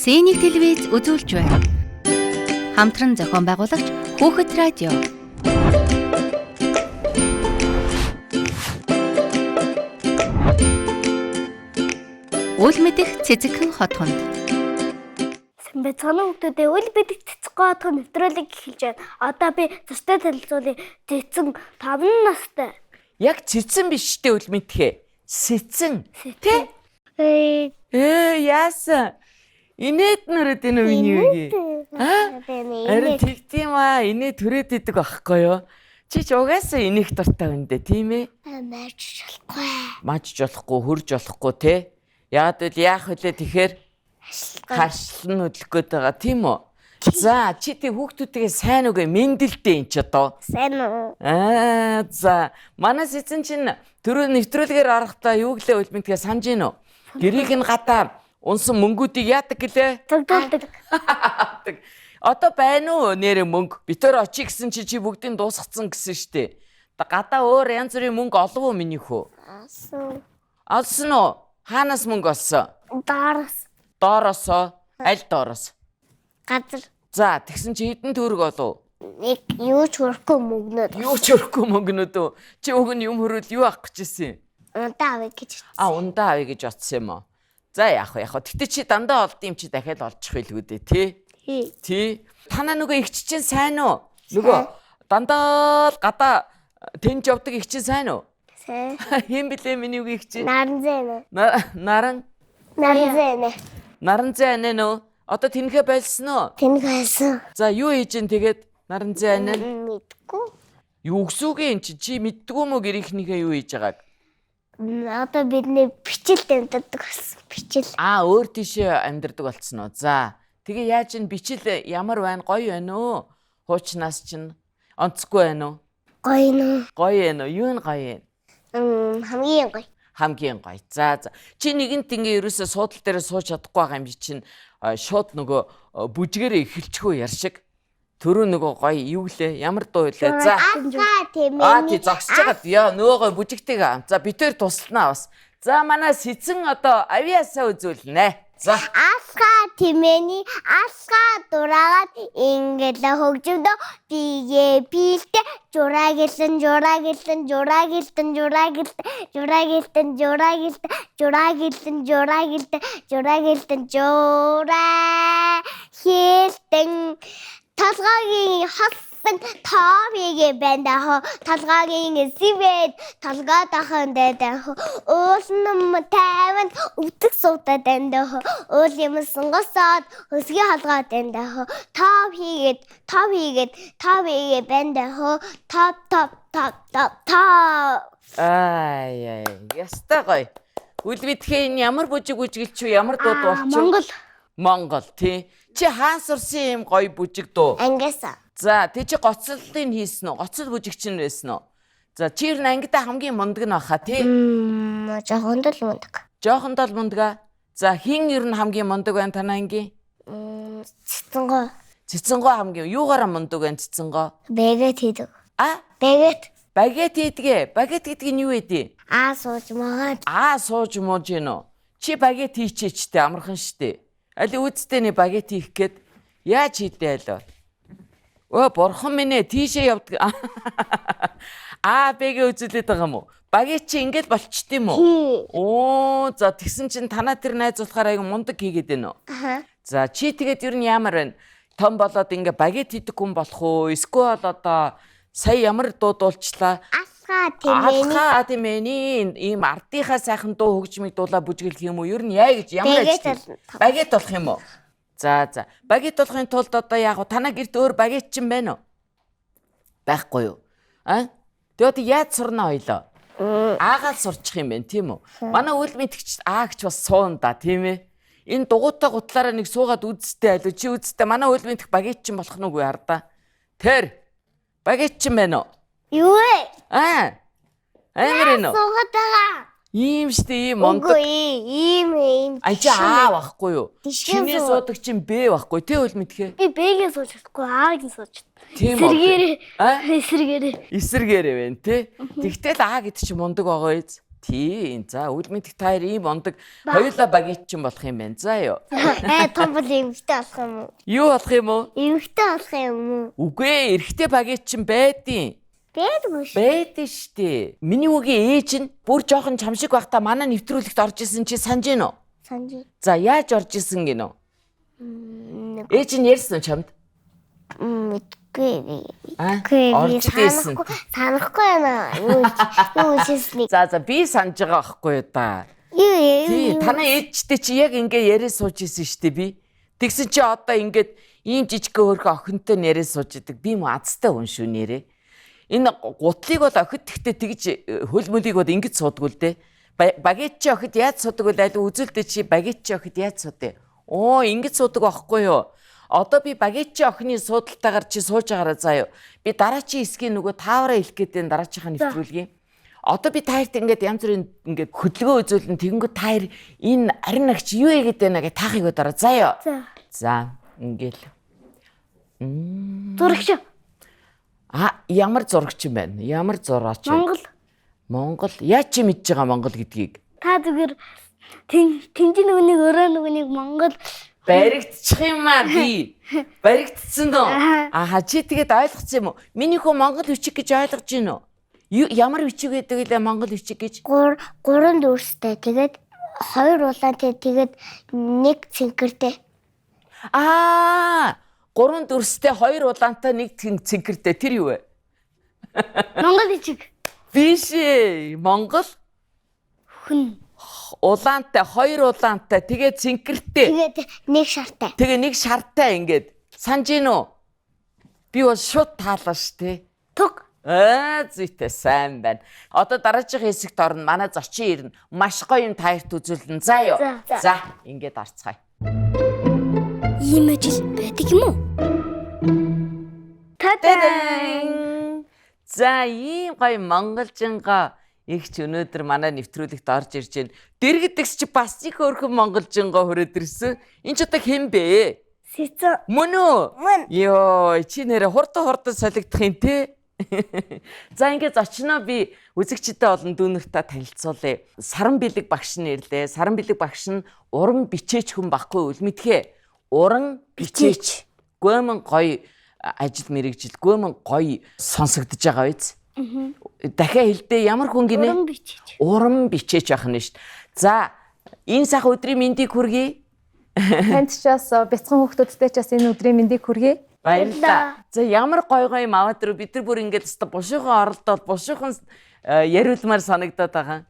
Синик телевиз үзүүлж байна. Хамтран зохион байгуулагч Хүүхэд радио. Үл мэдэх цэцэгхэн хотхонд. Сайн байцгаана уу хүүхдүүдээ. Үл мэдэх цэцэг хотхон нэвтрүүлэг эхэлж байна. Одоо би зуртай танилцуулъя. Цэцэн 5 настай. Яг цэцэн биш штэ үл мэдхээ. Сэцэн. Тэ? Ээ. Ээ яасан? Инээд нүрээд энэ миний үгүй. Аа? Харин тэгт юм аа. Инээ түрээд идэг байхгүй юу? Чи ч угаасаа инех дуртай хүн дээ, тийм ээ? Мэрч болохгүй. Мажж болохгүй, хөрж болохгүй те. Яг л яах вүлээ тэгэхээр хашлан хөдлөх гээд байгаа тийм үү? За, чи тэг хүүхдүүдтэйгээ сайн үгээ мэндэлдэ эн чи одоо. Сайн уу? Аа, за. Манай сэцэн чинь түрүү нэвтрүүлгээр орохдоо юу гэлээ үлмэнтгээ санаж гин үү? Гэрийг нь гадаа унсан мөнгүүдийг яадаг гэлээ? Цогдуулдаг. Одоо байна уу нэрэ мөнгө? Битэр очие гэсэн чи чи бүгдийг дуусгацсан гэсэн штэ. Гадаа өөр янз бүрийн мөнгө олов уу миний хөө? Асан. Олсон уу? Хаанаас мөнгө олсон? Доороос. Доороосоо, аль доороос? Газар. За, тэгсэн чи хэдэн төгрөг олов? Нэг юу ч хөрөхгүй мөнгнөд. Юу ч өрөхгүй мөнгнөд үү? Чи уг нь юм хөрвөл юу авах гэж ирсэн юм? Ундаа авъя гэж. А, ундаа авъя гэж бодсон юм уу? За, яах вэ, яах вэ? Гэтэ чи дандаа олд юм чи дахиад олчих байлгүй дээ, тий? Тий. Тий. Танаа нөгөө эгч чинь сайн уу? Нөгөө дандаа л гадаа тэнж явдаг эгч чинь сайн уу? Сайн. Хэн блэ миний үг эгч чинь? Наран зэн. Наран Наран зэн. Наран зэн анаа нөө? Одоо тэнхээ болсон уу? Тэнэг хайсан. За, юу хийж ин тэгээд наран зэн анаа? Мэдгүй. Юу гэсэн үг юм чи? Чи мэддгүү мө гэрийнхнийхээ юу хийж байгааг? Одоо бидний бичил дэмддэг болсон. Бичил. Аа, өөр тийшээ амьдардаг болцсон уу? За, тэгээ яаж ин бичил ямар байна? Гоё байна уу? Хуучнаас чинь онцгүй байна уу? Гоё нөө. Гоё байна уу? Юу нь гоё юм? Хамгийн гоё. Хамгийн гоё. За, за. Чи нэгэнт ингээ ерөөсөө суудал дээр сууж чадахгүй байгаа юм чи чинь шууд нөгөө бүжгээрээ эхэлчихөө яр шиг. Төрөө нөгөө гоё юу гэлээ? Ямар дуу илээ? За. Алга тийм ээ. Аа тий зогсож байгаад яа нөгөө гоё бүжигтэйг. За битээр тусланаа бас. За манай сэцэн одоо авиасаа үзүүлнэ. За. Алга тэмээний алга дураагаад ингээл хөгжимдөө бигээ биелтэй жураа гэлэн жураа гэлэн жураа гэлтэн жураа гэлтэн жураа гэлтэн жураа гэлтэн жураа гэлтэн жураа гэлтэн жураа гэлтэн жураа хэлтэн толгойн холсон тоомигээ байна хо толгойн сивэд толгой дахан дэдэн хо уулын тайван өвдөг суудад дандаа хо уул юм сонгосоод өсгийн холгой дандаа хо топ хийгээд топ хийгээд топ хийгээд байна хо топ топ топ топ топ. Ай ай, ястай гоё. Үл мэдхээ энэ ямар бүжиг бүжиглч үү, ямар дуу дуулч үү? Монгол. Монгол тий. Чи хаан сурсан юм гоё бүжиг дуу? Ангиаса. За, тий чи гоцлолыг хийсэн үү? Гоцол бүжигч нь байсан уу? За, чи ер нь ангидаа хамгийн мундаг нь баха тий? Жоохонд л мундаг. Жоохондоо л мундаг. За, хин ер нь хамгийн мундаг байна танай ангийн? Цэцэнгоо. Цэцэнгоо хамгийн юугаараа мундаг байна цэцэнгоо? Бэгэт хийдэг. А? Бэгэт. Багет хийдгээ. Багет гэдэг нь юу вэ? Аа сууж магаад. Аа сууж мууж гин үү? Чи багет хийчээчтэй амархан штэ. Аль үүдтэй нэг багет хийх гээд яаж хийдэ аль? Өө бурхан минь ээ тийшээ явдаг. Аа Б-гээ үзүүлээд байгаа юм уу? Багет чи ингэж болчт юм уу? Оо за тэгсэн чинь танаа тэр найз болохоор аяг мундаг хийгээд байна уу? Аха. За чи тэгээд ер нь ямар байна? Том болоод ингээ багет хийдэг хүн болох уу? Эсвэл одоо сая ямар дуу дуулчлаа? Алга тэмээний. Алха тэмээний ийм ардынхаа сайхан дуу хөгжмийг дуулаа бүжиглэх юм уу? Ер нь яа гэж ямар ажил? Багет болох юм уу? За за. Багет болохын тулд одоо яг танаа гэрт өөр багет чинь байна уу? Байхгүй юу? А? Тэгээ одоо яаж сурна хоёлоо? Аагаал сурчих юм байна, тийм үү? Манай үйл мэдгч аагч бас суун да, тийм ээ? Энэ дугуйтай гутлаараа нэг суугаад үзтээ аль чи үзтээ манай үйл мэдх багет чинь болох нь үгүй хардаа. Тэр багет чинь байна уу? Юу вэ? Аа. Амар энэ. Суугаад байгаа. Ийм штэ ийм мундаг. Үгүй ийм ийм. Ан чи Аа байхгүй юу? Тишгэн Чиний суу. суудаг чинь Б байхгүй тий үл мэдхээ. Би Б-гээ сууж чадахгүй, А-г сууж чадахгүй. Тийм үү? Эсэргээрээ. А? Эсэргээрээ. Эсэргээрээ байна тий. Тэгтэл А гэдэг чинь мундаг байгаа биз? Тийм. За Үлмэдх та хоёр ийм ондог хоёулаа багетчин болох юм байна. За юу. Том бол эмэгтэй болох юм уу? Юу болох юм уу? Эмэгтэй болох юм уу? Үгүй ээ, эрэгтэй багетчин байдیں۔ Байдгүй шүү. Байдэн штэ. Миний үгийн ээж нь бүр жоохон чам шиг байхдаа манай нэвтрүүлэгт орж исэн чи санаж гин үү? Санаж. За яаж орж исэн гинөө? Ээж нь ярьсан уу чамд? Мэдгүй. Аа, Үгүй би орж исэн. санахгүй байна. Юу хийснийг. За би санаж байгаа байхгүй юу да. Юу Тий, юу. танай ээжтэй чи яг ингээ яриа сууж исэн штэ би. Тэгсэн чи одоо ингээд ийм жижигхэн хөрхөн охинтой нэрээ сууж идэг. Би мө азтай хүн шүү нэрээ. Энэ гутлыг бол охид тэгтээ тэгж хөл мөлийг бол ингэж суудгүй л дээ. Багет чи охид яаж суудаг вэ? Аль үзүүлдэ чи багет чи охид яаж суудэ? Оо, ингэж суудаг байхгүй юу? Одоо би багет чи охины суудалтайгаар чи сууж байгаараа заа юу. Би дараачийн хэсгийн нөгөө таавраа хэлэх гээд энэ дараачихаа нэвтрүүлгийн. Одоо би та хоёрт ингээд янз бүрийн ингээд хөдөлгөөн үзүүлэн тэгэнгүүт та хоёр энэ арин агч юу хийгээд байна гэж таахыг өдөрөө заа юу. За. За, ингээл. Зурагч. А ямар зурагч юм байна? Ямар зураач вэ? Монгол. Монгол. Яаж чи мэдж байгаа Монгол гэдгийг? Та зүгээр тэнжин нүгнийг өрөө нүгнийг Монгол Баригдчих юм аа би. Баригдсан уу? Аха чи тэгээд ойлгоцсон юм уу? Миний хөө Монгол бичиг гэж ойлгож байна уу? Ямар бичиг гэдэг лээ Монгол бичиг гэж? 3 дүрстэй. Тэгээд 2 улаантай тэгээд 1 цэнхэртэй. Аа, 3 дүрстэй 2 улаантай 1 цэнхэртэй тэр юу вэ? Монгол бичиг. Биш ээ. Монгол Хүн. улаантай 2 улаантай тэгээд цэнхэртэй. Тэгээд 1 шартай. Тэгээ нэг шартай ингээд санаж гин үү? Би бол шууд таалаа штэ. Туг. Аа зүйтэй сайн байна. Одоо дараагийн хэсэгт орно. Манай зочин ирнэ. Маш гоё юм та хоёрт үзүүлнэ. За юу? За. За, ингээд орцгаая. Ийм ажил байдаг юм уу? Та-даа! За, ийм гоё монголжингаа ихч өнөөдөр манай нэвтрүүлэгт орж ирж байна. Дэргэдэгс чи бас их өөрхөн монголжингаа хүрээд ирсэн. Энэ ч одоо хэн бэ? Сэцэн. Мөн үү? Мөн. Йоо, чи нэрэ хурдан солигдох юм те. За ингээд зочноо би үзэгчдэд олон дүүнэртээ танилцуулъя. Саран бэлэг багш нь ирлээ. Саран бэлэг багш нь уран бичээч хүн баггүй үлмэдхээ. Уран бичээч. Гүмэн гоё ажил мэрэгжил, гүмэн гоё сонсогдож байгаа биз? Дахиад хэлдээ ямар хүн гинэ? Уран бичээч. Уран бичээч байх нь шүү дээ. За, энэ сайхан өдрийн мэндийг хүргэе. Танд ч бас бяцхан хүүхдүүдтэй ч бас энэ өдрийн мэндийг хүргэе. Баярлалаа. За ямар гой гой юм аваад руу бид нар бүр ингээд өстө бушуухан оролдоод бушуухан яриулмаар санагдаад байгаа.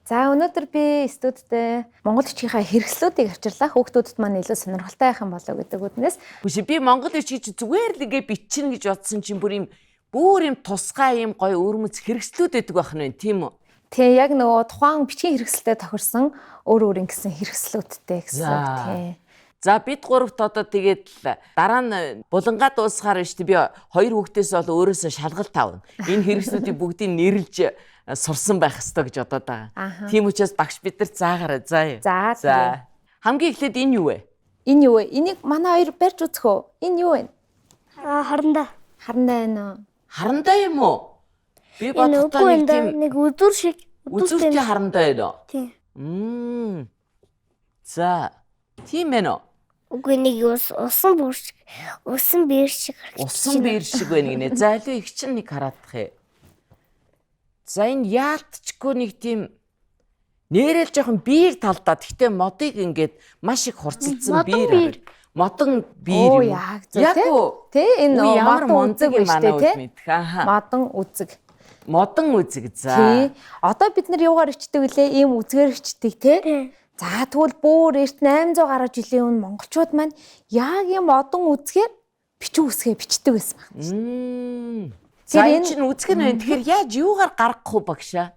За өнөөдөр би студидтэй Монгол бичгийнхаа хэрэгслүүдийг авчирлаа. Хүүхдүүдэд маань илүү сонирхолтой байх юм болоо гэдэг үднэс. Бүш би Монгол бичгийг чи зүгээр л ингээд бичнэ гэж бодсон чинь бүр юм тусгай юм гой өвөрмөц хэрэгслүүд байдаг байх нь байна тийм үү? Тий яг нөгөө тухайн бичгийн хэрэгсэлтэй тохирсон өөр өөр ингэсэн хэрэгслүүдтэй гэсэн. Тий. За бид гуравт одоо тэгээд л дараа нь булангаа дуусахаар биш би хоёр хүүхдээс бол өөрөөсөө шалгалт авна. Энэ хэрэгслүүдийг бүгдийг нэрлж сурсан байх ёстой гэж бодоод байгаа. Тийм учраас багш бид нар заагаарай заа. За. Хамгийн эхлээд энэ юу вэ? Энэ юу вэ? Энийг манай хоёр барьж үзэх үү? Энэ юу вэ? Аа харандаа. Харандаа байна уу? Харандаа юм уу? Би бодохдоо нэг тийм нэг үзүр шиг үзүртэй харандаа байна уу? Тийм. За. Тийм ээ нөө. Үгүй нэг усан бүр шиг усан биер шиг харагдчих. Усан биер шиг байна гинэ. За алив их чинь нэг хараадах юм. За энэ яалтчгүй нэг тийм нэрэл жоохон биер талдаа. Гэхдээ модыг ингээд маш их хурцлцсан биер. Модон биер юм. Яг зөв тий. Тэ энэ ямар үзэг юм манай үл мэдэх. Аа. Модон үзэг. Модон үзэг за. Тий. Одоо бид нар юугаар ичдэг вүлээ? Ийм үзгээр ичдэг тий. За тэгвэл бүр эрт 800 гаруй жилийн өмнө монголчууд маань яг юм одон үзгээр бичүү үсгээ бичдэг байсан байна. За энэ чинь үзэг нь байна. Тэгэхээр яаж юугаар гаргах вэ багшаа?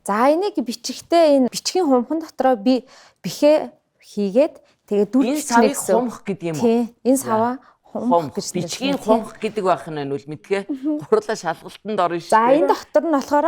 За энийг бичихтэй энэ бичгийн хумхан дотроо би бихээ хийгээд тэгээ дүр бичнэ гэсэн. Хумх гэдэг юм уу? Тий. Энэ саваа хумх гэж бичгийн хумх гэдэг байх нь үл мэдгээ. Гурлаа шалгалтанд орно шүү. За энэ дотор нь болохоор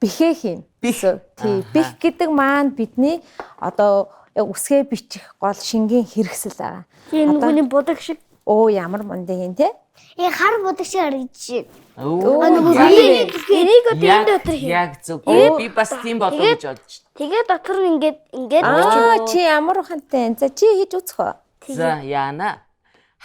бихээ хийн. Бих. Тий. Бих гэдэг маань бидний одоо үсгээ бичих гол шингийн хэрэгсэл байгаа. Тийм нүгний будаг шиг. Оо ямар мундаг юм те? Э хар будаг шиг харагдаж байна. Өө. Нөгөө яг- энийг одоо энэ дотор хий. Яг зөв. Би бас тийм болов гэж бодож. Тэгээ дотор нь ингээд ингээд Аа чи ямар ухаантай юм. За чи хийж үзэх үү? За яана.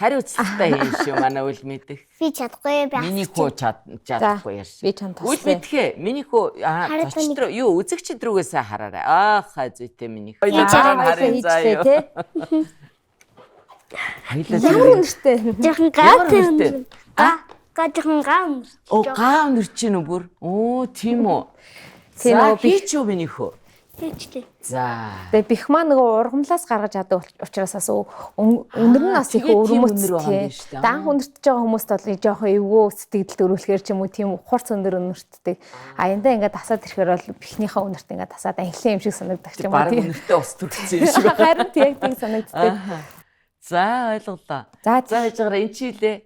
Хариуцлагатай юм шүү манай үл мэдэх. Би чадахгүй би. Миний хүү чадахгүй ярьсан. Би чам Үл туслая. мэдхээ. Миний хүү аа Хараа зочд руу юу үзэгчд рүүгээсээ хараарай. Аа хай зүйтэй миний. Аа, Хоёулаа хоёулаа харин заа хийжлээ юу. те. Хоёулаа Ямар үнэртэй. Жохон Ямар га үнэртэй? Га га жохон га өнөр. Оо га өнөр чинь үү бүр? Оо тийм үү. Тийм За үү, би- хийч үү миний хүү. Хийчлээ. За. Тэгээ бих маа нөгөө ургамлаас гаргаж яадаг учраас бас өндөр нь бас их тэгээд тийм өрмөц өндөр байгаа юм тий. биш үү? Данх өнөртөж байгаа хүмүүст бол жоохон эвгүй сэтгэл төрүүлэхээр ч юм уу тийм хурц өндөр өнөртдөг. А эндээ ингээд тасаад ирэхээр бол бихнийхээ өнөрт ингээд тасаад анхлын юм шиг санагдах ч юм уу Бараг тийм. өнөртөө ус төрсөн юм шиг. Харин тийм яг тийм санагддаг. За ойлголоо. За, За хийж байгаараа эн чи лээ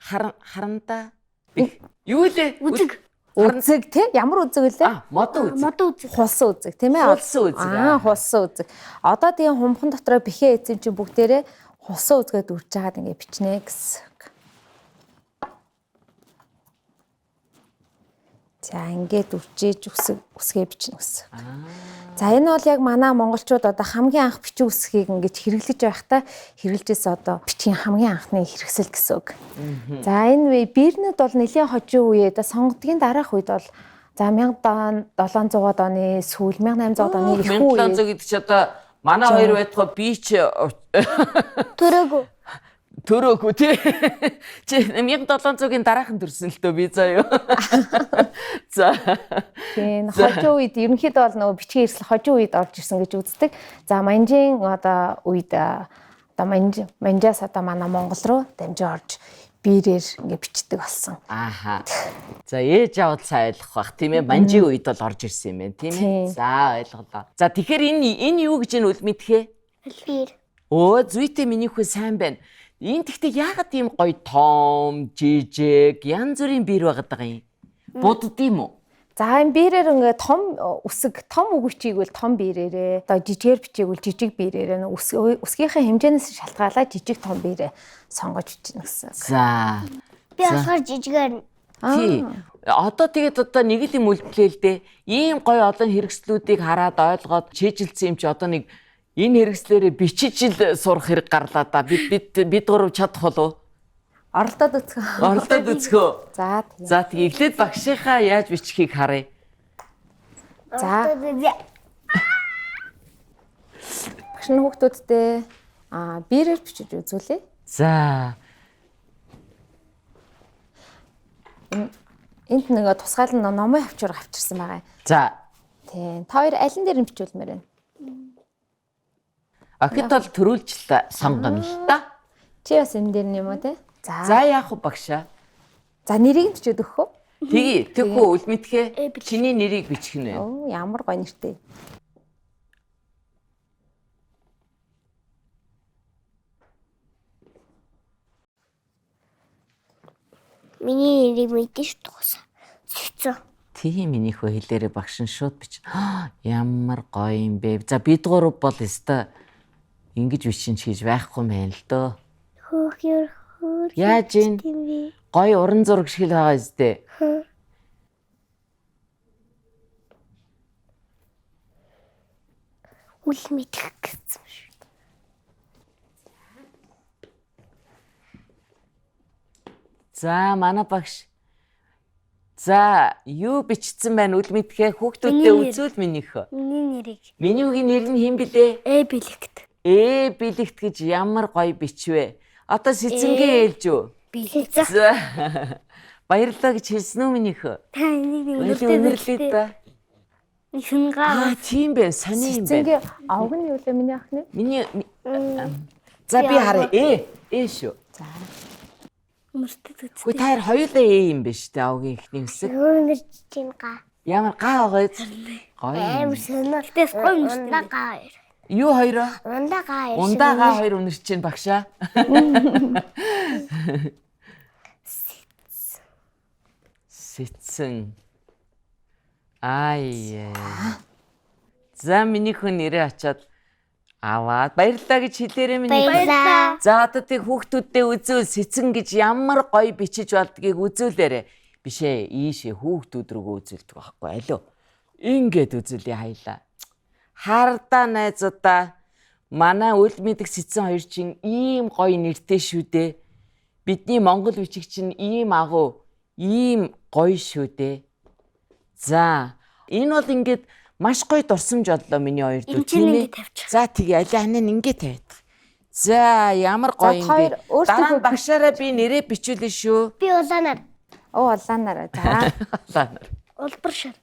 харан харандаа бих. Юу лээ? Үзэг. Үзэг тий ямар үзэг үлээ? А модон үзэг. Модон үзэг. Хулсан үзэг тийм ээ. Хулсан үзэг, Аа хулсан үзэг. Одоо тийм хумхан дотроо бихээ эзэн чинь бүгдээрээ хулсан үзгээд үрж жагаад ингээд бичнэ гэсэн. үг. За ингээд үржээж үсэг үсгээ бичнэ гэсэн. үг. За энэ бол яг манай монголчууд одоо хамгийн анх бичиг үсгийг ингэж хэрэглэж байхдаа хэрэглэжээс одоо бичгийн хамгийн анхны хэрэгсэл гэсэн үг. За энэ бирнүүд бол нэлийн хожим үеэ одоо сонгодгийн дараах үед бол за 1700-аад оны сүүл 1800-аад оны их үе 1700 гэдэг чи одоо манай хоёр байтугай би ч Төрөөгүй. төрөөгүй тий. Чи 1700-ийн дараахан төрсөн л дөө би заа юу. За. Тийм хожим үед ерөнхийдөө бол нөгөө бичгийн хэрэгсэл хожим үед орж ирсэн гэж үздэг. За манжийн одоо үед одоо манж манжаас одоо манай Монгол руу дамжин орж биерээр ингээ бичдэг болсон. Ааха. За ээж авал сайн ойлгох бах тийм ээ. Манжийн үед бол орж ирсэн юм байна тийм ээ. Тийм. За ойлголоо. За тэгэхээр энэ юу гэж энэ үл мэдхээ? Бир. Өө зүйтэй миний хүү сайн байна. Энэ тэгтээ яагаад ийм гоё том, жижиг, янз бүрийн бир байгаад байгаа юм? Будд юм уу? За энэ биерээр ингээ том үсэг, том үг бичигвэл том биерээрээ, одоо жижигээр бичигвэл жижиг биерээрээ үсгийнхээ хэмжээнээс шалтгаалаад жижиг том биерээ сонгож бичнэ гэсэн. За. Би болохоор жижигээр нь. Тий. Одоо тэгээд одоо нэг л юм үлдлээ л дээ. Ийм гоё олон хэрэгслүүдийг хараад ойлгоод чийжилсэн юм чи одоо нэг энэ хэрэгслээрээ бичиж л сурах хэрэг гарлаа да. Бид бид бид гурав чадах болов? Оролдоод үзэх. Оролдоод үзэхөө. За тийм. За тэг эхлээд багшийнхаа яаж бичихийг харъя. За багш нь хүүхдүүдтэй биерээр бичиж үзүүлээ. За. Энд нэг тусгаал нь номын хавчуур авчирсан байгаа юм. За. Тийм. Та хоёр алин дээр нь бичүүлмээр байна? Охид бол төрүүлж л сонгоно л та. Чи бас энэ дээр нь юм уу те? За. За яах вэ багшаа? За нэрийг нь бичээд өгөх үү? Тэгье. Тэгхүү үл мэдхээ. Чиний нэрийг бичих нь байна. Оо ямар гоё нэртэй. Миний нэрийг мэдэн шүү дээ. Цэцэн. Тийм миний хөө хэлээрээ багш нь шууд бич. Ямар гоё юм бэ. За бид гурав бол өстой ингэж бичин ч гэж байхгүй юм байна л дөө. Хөөх ёр хөөр. Яаж ийн Тийм бэ? гоё уран зураг шиг л байгаа зү. Үл мэдэх гэсэн шүү. За манай багш. За юу бичсэн байна үл мэдхээ хүүхдүүдтэй Миний нэр. үзүүл минийхөө. Миний нэрийг Миний үгийн нэр нь хэн блэ? Э бэлэгт. Ээ бэлэгт гэж ямар гоё бичвэ. Одоо сэцэнгээ ээлж үү? Бэлэг. За. Баярлалаа гэж хэлсэн үү минийхөө? Та энийг Баярлалаа үнэрлээ да. Хингаа Аа тийм байна, сони юм байна. Цэцэнгээ овг нь юу лээ миний ах нэ? Миний За би харъя. Ээ, ээ шүү. За. өмөртөд үзсэн. Хүү та хоёр хоёулаа ээ юм биш үү? Авгийн ихний хэсэг. Өнөр чинь га. Ямар га байгаа юм? Гоё. юм. Амар сонир. Тэгтээс гоё өмөртөд. Ундаа га хоёр. Юу хоёроо? Ундаа га хоёр. Ундаа га хоёр үнэр чинь багшаа. Сэтсэн. Ай. За миний хүн нэрээ ачаад Аваад баярлалаа гэж хэлээрэй миний. Баярлалаа. За одоо тэг хүүхдүүддээ үзүүл сэцэн гэж ямар гоё бичиж болдгийг үзүүлээрэй. Биш ээ, ийшээ хүүхдүүд рүүгээ үзүүлдэг байхгүй алив. Ингээд үзүүлье хайлаа. Хардаа найзуудаа манай үл мэдэх сэцэн хоёр чинь ийм гоё нэртэй шүү дээ. Бидний монгол бичиг чинь ийм агуу, ийм гоё шүү дээ. За, энэ бол ингээд маш гоё дурсамж боллоо миний хоёр дүү Энд чинь тийм ээ. ингээд тавьчих. За тэгээ аль ханаа ингээд тавиад. За, ямар гоё юм та хоёр бэ. өөрсдийнхөө Дараа нь багшаараа би нэрээ бичүүлнэ шүү. Би улаанаар Оо улаанаараа. За. Улаанаар. улбар шар.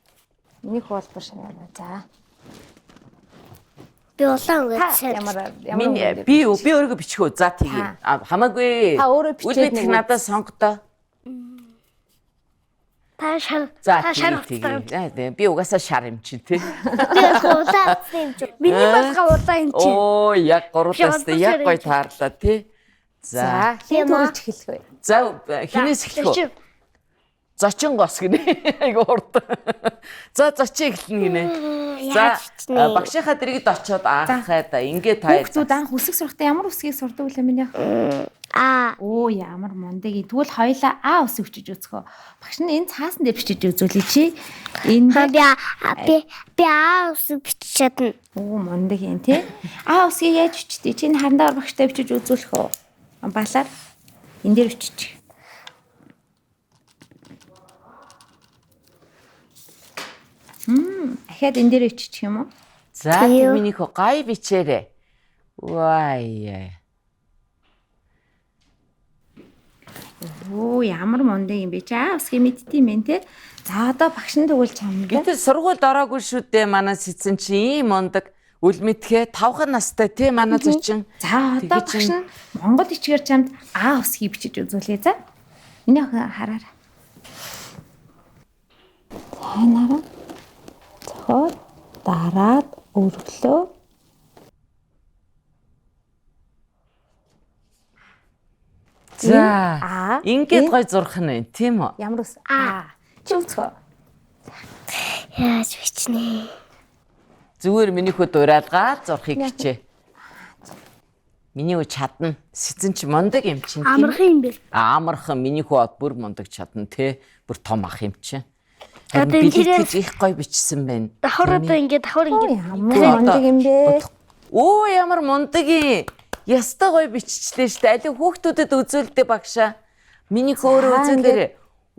Миний хүү улбар шараа. За. Би улаан Та өнгөт сайн. ямар ямар Миний өнгөөр би би өөрийгөө бичих үү? За тэгээ. Та. А, Хамаагүй. Та өөрөө бичээд Үл мэдэх нэг надад сонготой. Та шар. За Та шар тэгээ хувцастай. тэгээ. За, тэгээ. Би угаасаа шар юм чи тий. Би болохоор улаан хувцастай юм чи. Миний болохоо улаан юм чи. Оо яг гурлаас Би яг гоё улбар шар юм чи. таарлаа тий. За. За, хэн төрүүлж эхэлэх вэ? За хинээс эхлэх вэ? Зочин. Зочин гос гинэ. Айгу урд. За зочин эхэлнэ гинэ. За Яаж бичнэ? багшийнхаа дэргэд очиод анхаа да ингээ та Хүүхдүүд анх үсэг сурахдаа ямар үсгийг сурдаг вэ миний ах? Аа. Оо ямар мундаг юм. Тэгвэл хоёлаа А үсэг бичиж үзэх үү. Багш нь энэ цаасан дээр бичиж үзүүлье чи. Энэ Ха, Би би би аа үсэг бичиж чадна. Оо мундаг юм тий. А үсгийг яаж бичдэг? Чи энэ хандаар багштай бичиж үзүүлэх үү? Балаар энэ дээр бичиж. Дахиад энэ дээр биччих юм уу? За Тийм. тэр миний хөө гай бичээрэй. Вай. Оо ямар мундаг юм бэ? Чи А үсгийг мэддэм байх тий. За одоо багш нь тэгвэл чамд. Гэтэл сургуульд ороогүй шүү дээ манай сэцэн чи ийм мундаг үл мэдхээ 5 настай тий манай зочин. За одоо Тэгээ багш нь Монгол ичгээр чамд А үсгийг бичиж үзүүлье за. Миний охин хараарай. За нараа. Цохоод дараад өргөлөө. За. А. Ингээд Энэ гой зурх нь байна тийм үү? Ямар үс? А. Чи үзхөө. Яаж бичнэ? Зүгээр миний хөө дураалгаа зурхыг хичээ. Миний хөө чадна. Сэцэн чи мундаг юм чинь тийм. Амархан юм бэ. Амархан миний хөө од бүр мундаг чадна те. Бүр том ах юм чинь. Харин Одоо энэ билет тэрээс- гэж их гой бичсэн байна. Давхар одоо ингээд давхар Оо ингээд. ямар мундаг юм бэ? Оо ямар мундаг юм. Ястай гоё биччихлээ шүү дээ. Алив хүүхдүүдэд үзүүлдэ багшаа. Миний хөөрөө За, үзүүлээрэй.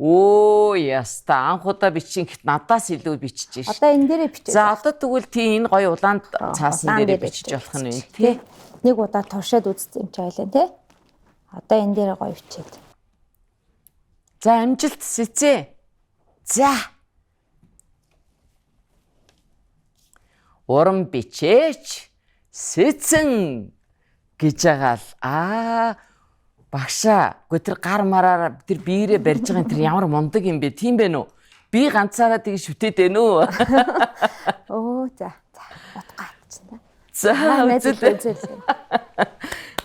Оо ястай анх удаа бичин гэт надаас илүү бичиж ш. Одоо энэ дээрээ бичиж. За одоо тэгвэл тий энэ гоё улаан цаасан Улаан дээрээ бичиж болох нь байна тий. Тий. Нэг удаа туршаад үзсэн юм чи ойлаа тий. Одоо энэ дээрээ гоё бичээд. За амжилт сэцээ. За. Урам бичээч сэцэн гэж байгаа л аа багшаа үгүй тэр гар мараараа тэр биерээ барьж байгаа тэр ямар мундаг юм бэ тийм бэ нүү би ганцаараа тэг шүтээд байна уу Оо за. За утгаа чинь. за Үзэл үзэл үзэл.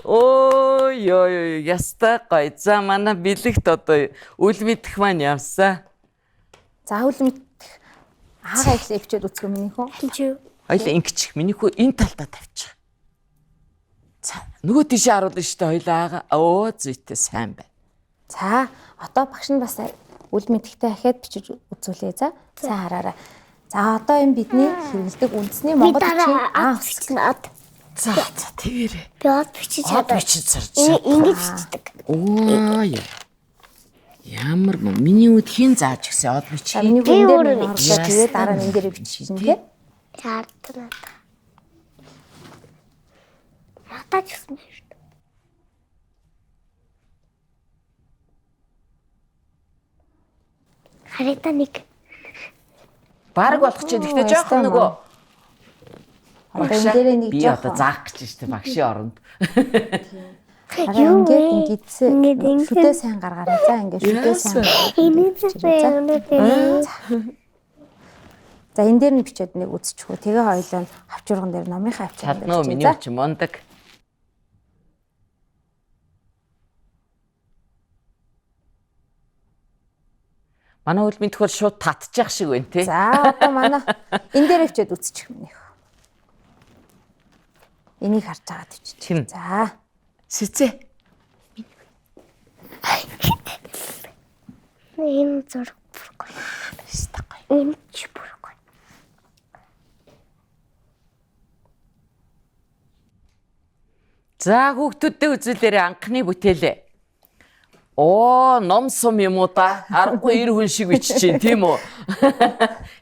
оо ёо ёо ястай гоё за манай бэлэгт одоо үл мэдэх маань явсаа За үл мэдэх аагаа ихлэ өвчөөд үзэх юм миний хөө. Энд чи Хоёлаа ингэчих. Миний хүү энэ талдаа тавьчих. За нөгөө тийшээ харуулна шүү дээ хоёлаа аага. Оо зүйтэй сайн байна. За одоо багш нь бас үл мэдэхтэй ахиад бичиж үзүүлье за. Сайн хараарай. За одоо энэ бидний хэрэглэдэг үндэсний би Монгол бичгийн дараа А ад үсэг. бичнэ ад. За за тэгээрэй. Би од бичиж Од чадаа. бичиж сарж. Ингэж бичдэг. Оо яа. Ямар мөн миний үд хин зааж гисэн од За бичих. миний Би хүн дээр өөрөө нь орлоо тэгээ дараа нь энэ дээрээ бичиж тий. Яардаг надаа. Надаа ч гэсэн байна шүү дээ. Харитаа нэг. Бараг болох чинь гэхдээ жоохон нөгөө Одоо энэ дээрээ нэг би жоохон одоо заах гэж шүү дээ багшийн оронд. Хараа ингээд ингэдсэн Ингээд ингээд. шүдээ сайн гаргаарай. За ингээд шүдээ сайн. Энэ зэ. За энэ дээр нь бичээд нэг үзчихв. Тэгээ хоёлаа нь хавчурган дээр номынхаа хавчурган Чадна уу дээр миний бичээ. үд чи мундаг. Манай үл мэдэх бол шууд татчих шиг байна те. За одоо манай энэ дээр бичээд үзчих юм нэх. Энийг харж байгаа бичиж. Тийм. За. Сэцээ. Энэ зураг бүр гоё. Энэ ч бүр гоё. За хүүхдүүдтэй үзүүлээрэй анхны бүтээлээ. Оо, ном сум юм уу та? Аргагүй эр хүн шиг бичиж чинь тийм үү?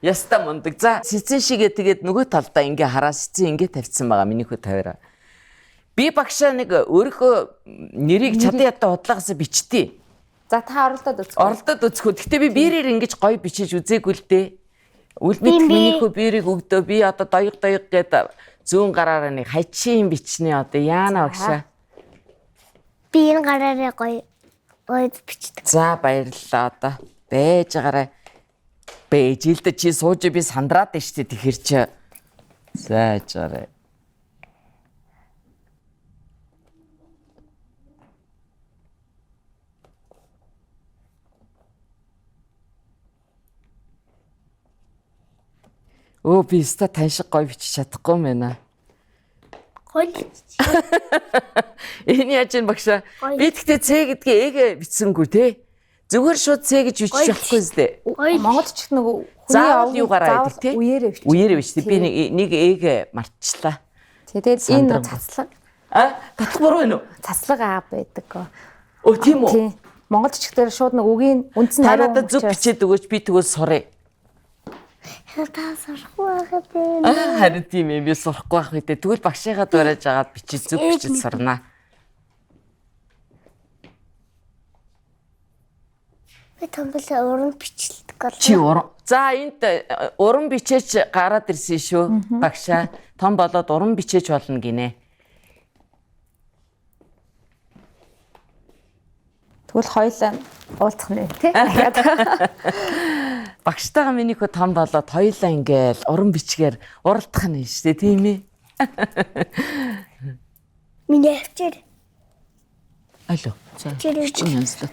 Яста мундаг. За, сэцэн шигээ тэгээд нөгөө талдаа ингээ хараа сэцэн ингээ тавьсан байгаа миний хүү тавиараа. Би багшаа нэг өөрийнхөө нэрийг чадан ядаа худлаагаас бичтий. За та оролдоод үзэх. Оролдоод үзэх үү. Гэтэ би биерээр ингэж гоё бичиж үзээгүй л дээ. Үл мэдэх миний хүү биерийг өгдөө. Би одоо доёг доёг гээд зүүн гараараа нэг хачин бичнэ одоо яана багшаа. Би энэ гараараа гоё гоё бичдэг. За баярлалаа одоо. Бэж байгаарай. Бэж л дээ чи сууж би сандраад байна штэ тэгэхэр чи. За яж байгаарай. Өө би ста тань шиг гоё бичиж чадахгүй юм байна. Гоё л бичдэг. Энэ яаж юм багшаа? Гоё. Би тэгтээ Ц гэдгээ эгэ бичсэнгүй те. Зүгээр шууд Ц гэж бичиж Гоё. болохгүй зү. Гоё. Монгол ч их нөгөө хүний Заавал овгийн юу гараа заавал идэг те. Үеэрээ бичдэг. Үеэрээ бичдэг. Би нэг ээг мартчлаа. Тэгээд энэ Сандран. цацлаг А татлах буруу байна уу? цацлаг аа байдаг. Өө тийм үү? Тий. Монгол чигтэр шууд нэг үгийн үндсэн Та хариу надад зүг учраас. бичээд өгөөч би тэгвэл сурыг. Та сурахгүй байхад байна. Аа, Харин тийм юм би сурахгүй байх үедээ тэгвэл багшийнхаа дуурайж агаад бичиж зүг бичиж сурнаа. Би томбол уран бичлдэг бол. Чи уран. За энд уран бичээч гараад ирсэн шүү. Багшаа том болоод уран бичээч болно гинэ. Тэгвэл хоёулаа уулзах нэ тий. Дахиад. Багштайгаа миний хөө том болоод хоёулаа ингээл уран бичгээр уралдах нь шүү дээ тийм ээ. Миний авчир. Алло. За. Чирээ. Чи янзлаа.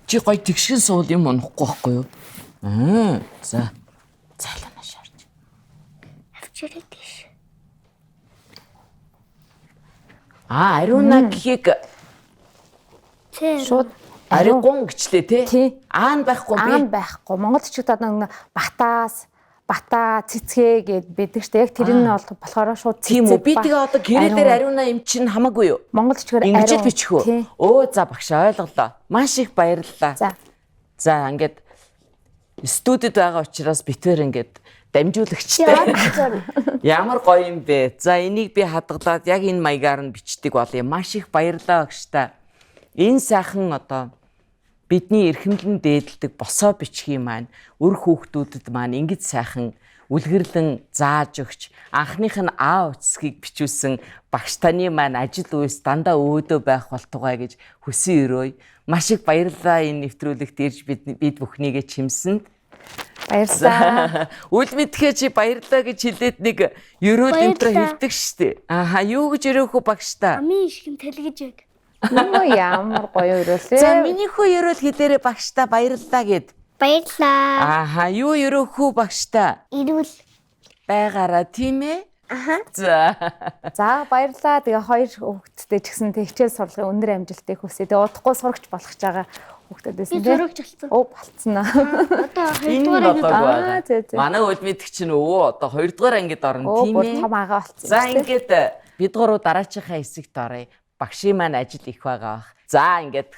Чи гой тэгшгэн суул юм унахгүй байхгүй юу? Аа. За. Зайлаа шаарч. Авчир тийш. Аа, ариуна гэхийг Цэ. Шууд ариугун гэчлээ те. Тий. Аа нь байхгүй би. аан байхгүй. Монгол чигт одоо нэг батаас бата цэцгээ гэд байдаг штэ. Яг тэр нь бол болохоор шууд Тийм үү? цэцэг Би ба тэгээ одоо гэрээ дээр ариуна юм чинь хамаагүй юу? Монгол чигээр Ингэж л бичих үү? Тий. Өө за багш ойлголоо. Маш их баярлалаа. За. За ингээд студид байгаа учраас битээр ингээд дамжуулагчтай. Яа. Ямар гоё юм бэ? За энийг би хадгалаад яг энэ маягаар нь бичдэг болъё. Маш их баярлалаа багштай. Энэ сайхан одоо бидний эрхэмлэн дээдэлдэг босоо бичгийн маань үр хүүхдүүдэд маань ингэж сайхан үлгэрлэн зааж өгч анхных нь А үсгийг бичүүлсэн багш таны маань ажил үйлс дандаа өөдөө байх болтугай гэж хүсэн өрөөе. Маш их баярлалаа энэ нэвтрүүлэгт ирж бид бүхнийгээ чимсэнд. Баярлалаа. Үл мэдхээ чи баярлалаа гэж хэлээд нэг ерөөл энэ төр Баярлалаа. хэлдэг штэ. Ааха юу гэж өрөөх үү багш та? Амийн ишгэн тэлгэж яг. Юу ямар гоё өрөөлээ. За миний хөө ерөөл хэлээрээ багш та баярлалаа гэд. Баярлаа. Ааха юу өрөөх үү багш та? Ирүүл. Байгаараа тийм ээ? Аха. За. За баярлалаа. Тэгээ хоёр хүүхэдтэй ч гэсэн тэг хичээл сурлагын өндөр амжилтыг хүсье. Тэгээ удахгүй сурагч болох гэж байгаа хүүхдүүд байсан Би тий. сурагч болсон. Оо болцсон аа. Одоо Энэ хоёрдугаар ангид болоогүй Аа, байгаа. зэ, зэ. Манай үл мэдэх чинь өвөө одоо хоёрдугаар ангид орно Оо тийм бүр ээ? том агаа болцсон. За ингээд бид гурав дараачихаа хэсэгт оръё. Багшийн маань ажил их байгаа бах. За ингээд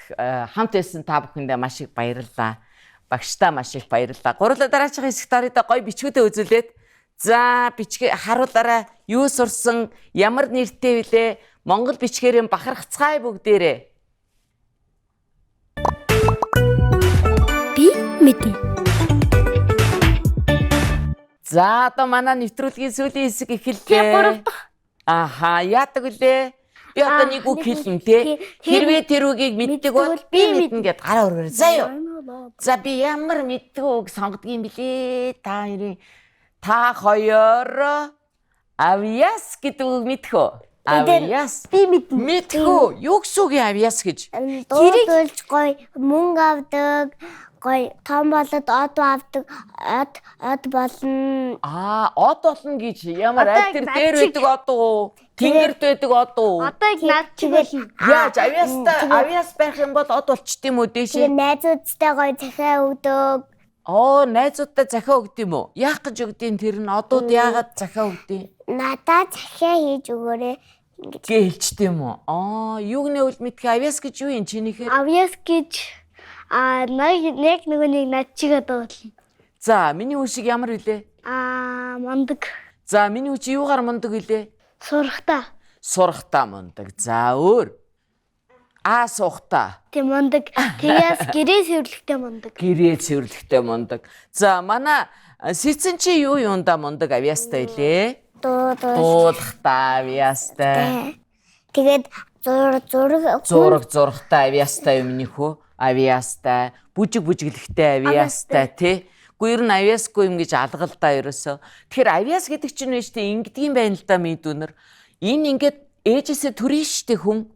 хамт байсан та бүхэндээ маш их баярлалаа. Багштай маш их баярлалаа. Гурлаа дараачихаа хэсэгт оръё да гоё бичгүүдээ үзүүлээд. За бичгээ харуулаарай. Юу сурсан, ямар нэртэй вүлээ? Монгол бичгээрээ бахархацгаая бүгдээрээ. Би мэднэ. За одоо манай нэвтрүүлгийн сүүлийн хэсэг эхэллээ. Гурав дахь. Аха, яадаг вүлээ? Би одоо нэг үг хэлнэ те. Тий. Хэрвээ тэр үгийг мэддэг бол би мэднэ. мэднэ гэд гараа өргөөр. За юу. За би ямар мэддэг үг сонгодог юм блээ? Та хоёрын та хоёр авьяас гэдэг үг мэдэх үү? Авьяас. Би мэднэ. Мэдхүү. Юу гэсэн үг юм авьяас гэж? Дуудулж гоё мөнгө авдаг, гоё том болоод од авдаг, од болно. Аа, од болно гэж ямар Одоо аль тэр дээр над чиг. байдаг од уу? Тэнгэрд байдаг од уу? Одоо яг над чиг болно. Яаж авьяастай авьяас байх юм бол од болчт юм уу Тэгээ дээшээ? найзуудтай гоё захиа өгдөг. Оо, найзуудтай захиа өгд юм уу? Яах гэж өгд юм тэр нь одууд яагаад захиа өгд юм? Надаа захиа хийж өгөөрэй. Ингэж Гэ хэлчт юм уу? Аа, юуг нээвэл мэдхээ авьяас гэж юу юм чинийхээр? Авьяас гэж а нэг нөгөө нэг над чигээ дуулна. За, миний үе шиг ямар вүлээ? А мундаг За, миний үе чи юугаар мундаг вүлээ? сурахта. Сурахтаа мундаг. За, өөр. Аа, сухтаа. Тэг мундаг. Тэгээс гэрээ сэвэрлэхтэй мундаг. Гэрээ цэвэрлэхтэй мундаг. За, манай Сэцэн чи юу юундаа мундаг авьяастай илээ? дуудул. Дуулахтаа авьяастай. Тэгээд зураг Зураг зурхтаа авьяастай юм нөхөө. Авьяастай. Бүжиг бүжиглэхтэй авьяастай тий. Гэхдээ ер нь авьяасгүй юм гэж алгалдаа ерөөсөө. Тэгэхээр авьяас гэдэг чинь нь штэ ингэдгийм байна л да мэдүүнэр. Энэ ингээд ээжээсээ төрийн штэ хүн.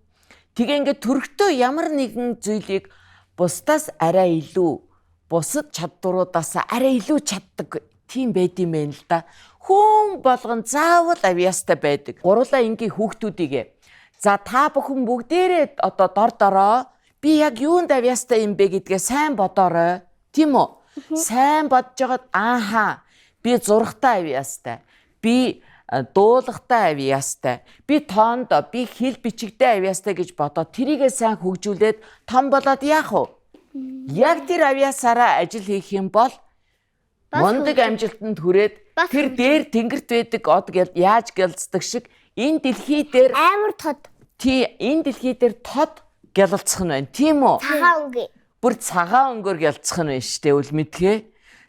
Тэгээ ингээд төрхтөө ямар нэгэн зүйлийг бусдаас арай илүү бусад чадваруудаас арай илүү чаддаг тийм байд юм байна л да. Хүн болгон заавал авьяастай байдаг. Гурлаа ингийн хүүхдүүдийг за та бүхэн бүгдээрээ одоо дор дороо би яг юунд авьяастай юм бэ гэдгээ сайн бодоорой. Тийм үү? Сайн бодож байгаад ааха би зурхтаа авьяастай. Би дуулахтаа авьяастай. Би тоонд би хэл бичигдээ авьяастай гэж бодоод тэрийгээ сайн хөгжүүлээд том болоод яах вэ? Яг тэр авьяасаараа ажил хийх юм бол мундаг амжилтанд хүрээд тэр дээр тэнгэрт байдаг од яаж гялцдаг шиг энэ дэлхий дээр амар тод тий энэ дэлхий дээр тод гялалцах нь байна. Тийм үү? цагаан өнгө. Бүр цагаан өнгөөр гялцах нь байна штэ үл мэдхээ.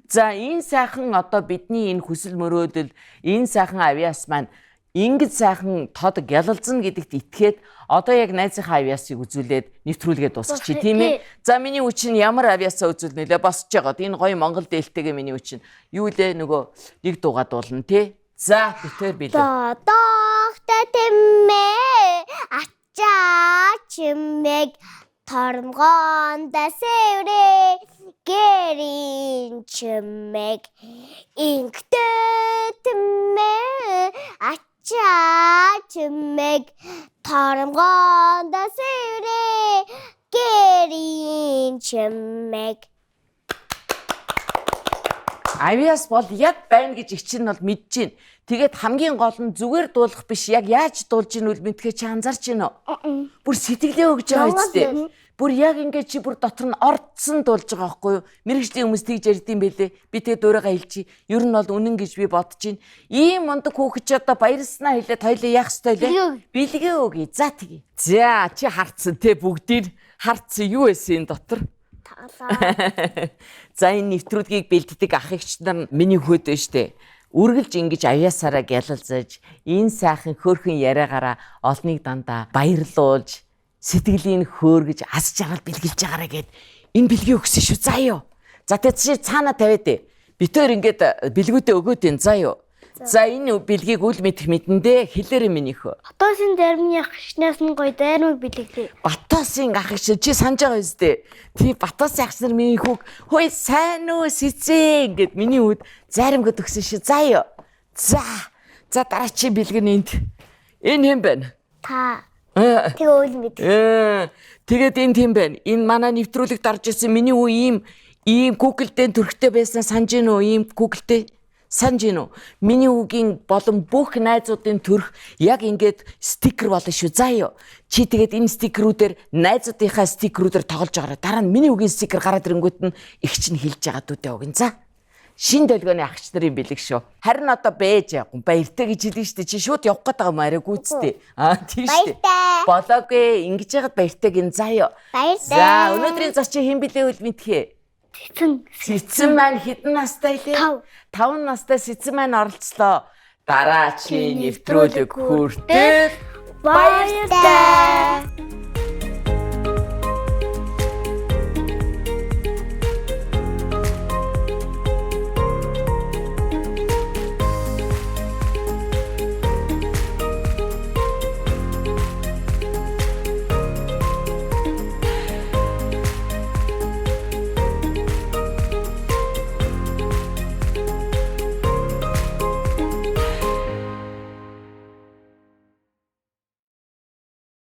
За энэ сайхан одоо бидний энэ хүсэл мөрөөдөл энэ сайхан авьяас маань ингэж сайхан тод гялалзна гэдэгт итгээд одоо яг найзынхаа авьяасыг үзүүлээд нэвтрүүлгээ дуусгачих тийм ээ. За миний үе чинь ямар авьяасаа үзүүлнэ лээ босч жагаад энэ гоё Монгол дээлтэйгээ миний үе чинь юу лээ нөгөө нэг дуугаа дуулна тий. За битээр билээ. Додогтой тэмээ ачаа чимэг торнгоонда сэврээ гэрийн чимэг инхтэй тэмээ ачаа чимэг торнгоонда сэврээ гэрийн чимэг. Авиас бол яг байна гэж их чинь бол мэдэж байна. Тэгээд хамгийн гол нь зүгээр дуулах биш яг яаж дуулж ийн үл мэдхээ чи анзаарч байна уу? Бүр сэтгэлээ өгж байгаа үстэй. Бүр яг ингээд чи бүр дотор нь орцсон дуулж байгаа байхгүй юу? Мэргэжлийн хүмүүс тэгж ярьд юм бэлээ. Би тэгээд өөрийгөө хэлчихье. Ер нь бол үнэн гэж би бодож байна. Ийм мундаг хүүхэд чи одоо баярлснаа хэлээд хоёлаа яах ёстой лээ? Бэлгээ өгье. За тэгье. За чи харцсан те бүгдийг харцсан юу байсан энэ дотор? За энэ нэвтрүүлгийг бэлддэг ах эгч нар миний хөөд байна штэ. Үргэлж ингэж авьяасаараа гялалзаж, энэ сайхан хөөрхөн яриагаараа олныг дандаа баярлуулж, сэтгэлийг хөөргөж, ас жаргал бэлгэлж байгаарэ гэд энэ бэлгийг өгсөн шүү. За юу. За тэг чи цаана тавиад ээ. Битээр ингээд бэлгүүдээ өгөөд энэ за юу. За энэ бэлгийг үл мэдэх мэдэндээ хэлээрэй минийхөө. Батосын зарим ах гişнээс нь гоё дайрмаг бэлэглээ. Батосын ах эгч чи санаж байгаа үстэй. Тий Батосын ах нар миний хүүг хөөе сайн уу сэцээ гэд миний үүд зайрамгад өгсөн ши. За юу. За. За дараачийн бэлэг нь энд. Энэ хэм байна. Та Э, тэг үл мэд. Тэгээд энэ тийм байна. Энэ манай нэвтрүүлэгт орж ирсэн миний үе ийм ийм Google-тэй төрхтэй байсан санаж гин үү? Ийм Google-тэй санаж гин үү? Миний үгийн болон бүх найзуудын төрх яг ингээд стикер болно шүү. За юу. Чи тэгээд энэ стикерүүдээр найзуудынхаа стикерүүдээр тоглож байгаарай. Дараа нь миний үгийн стикер гараад ирэнгүүт нь их чинь хилж байгаа дүүтэй өгөн. За. Шин долгионы агч нарын бэлэг шүү. Харин одоо бэж баяртай гэж хэлнэ шүү дээ. Чи шууд явах гээд байгаа юм арай гүйцтэй. Аа тийм шүү дээ. Баяртай. Болоогүй ингэж яагаад баяртай гин заа юу. Баяртай. За өнөөдрийн зочин хэн блэ үл мэдхээ. Цэцэн Сэцэн маань хэдэн настай лээ? Тав. 5 настай сэцэн маань оролцлоо. Дараачийн нэвтрүүлэг хүртэл баяртай.